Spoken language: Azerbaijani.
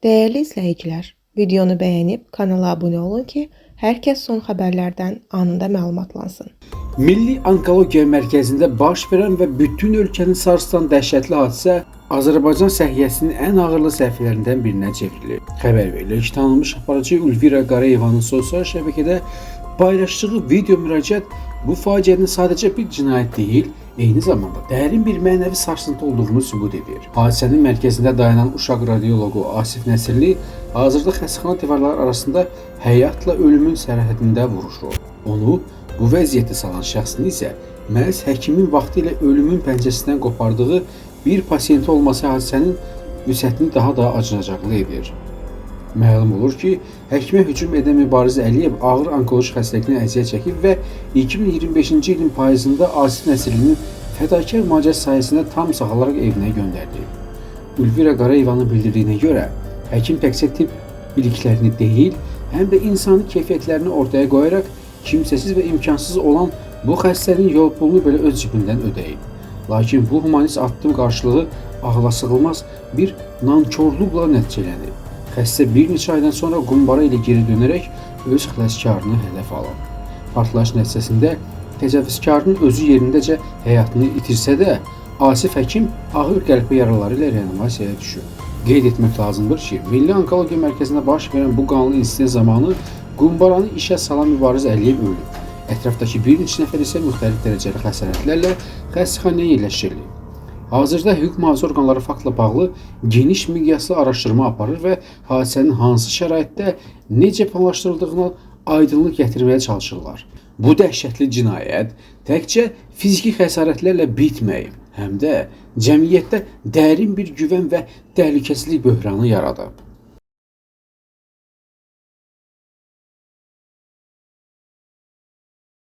Dəyərli izləyicilər, videonu bəyənib kanala abunə olun ki, hər kəs son xəbərlərdən anında məlumatlansın. Milli Onkologiya Mərkəzində baş verən və bütün ölkəni sarsıdan dəhşətli hadisə Azərbaycan səhiyyəsinin ən ağırlı səhifələrindən birinə çevrilir. Xəbər verilir ki, tanınmış aparıcı Ülvira Qarayevanın sosial şəbəkədə paylaşdığı video müraciət bu faciənin sadəcə bir cinayət deyil, eyni zamanda dərin bir mənəvi sarsıntı olduğunu sübut edir. Hadisənin mərkəzində dayanan uşaq radioloqu Asif Nəsirli hazırda xəstəxana divarları arasında həyatla ölümün sərhədində vuruşur. Onu bu vəziyyətə salan şəxsin isə məhz həkimin vaxtilə ölümün pəncəsindən qopardığı bir pasiyenti olması hadisənin vüsətini daha da acınacaqlı edir. Məlum olur ki, həkimə hücum edən Mübariz Əliyev ağır onkoloji xəstəlikdən əziyyət çəkib və 2025-ci ilin payızında Asif Nəsirlinin fədakar müalicəsi sayəsində tam sağalaraq evinə göndərilib. Ülvira Qarayevanın bildirdiyinə görə, həkim təkcə tibb biliklərini deyil, həm də insani keyfiyyətlərini ortaya qoyaraq kimsəsiz və imkansız olan bu xəstənin yol pulunu belə öz cibindən ödəyib. Lakin bu humanist addım qarşılığı ağlasığılmaz bir nankorluqla nəticələnib. Xəstə bir neçə aydan sonra qumbara ilə geri dönərək öz xilaskarını hədəf alıb. Partlayış nəticəsində təcavüzkarın özü yerindəcə həyatını itirsə də, Asif həkim ağır qəlpə yaraları ilə reanimasiyaya düşüb. Qeyd etmək lazımdır ki, Milli Onkologiya Mərkəzində baş verən bu qanlı insident zamanı qumbaranı işə salan Mübariz Əliyev ölüb. Ətrafdakı bir neçə nəfər isə müxtəlif dərəcəli xəsarətlərlə xəstəxanaya yerləşdirilib. Hazırda hüquq mühafizə orqanları faktla bağlı geniş miqyaslı araşdırma aparır və hadisənin hansı şəraitdə necə planlaşdırıldığına aydınlıq gətirməyə çalışırlar. Bu dəhşətli cinayət təkcə fiziki xəsarətlərlə bitməyib, həm də cəmiyyətdə dərin bir güvən və təhlükəsizlik böhranı yaradıb.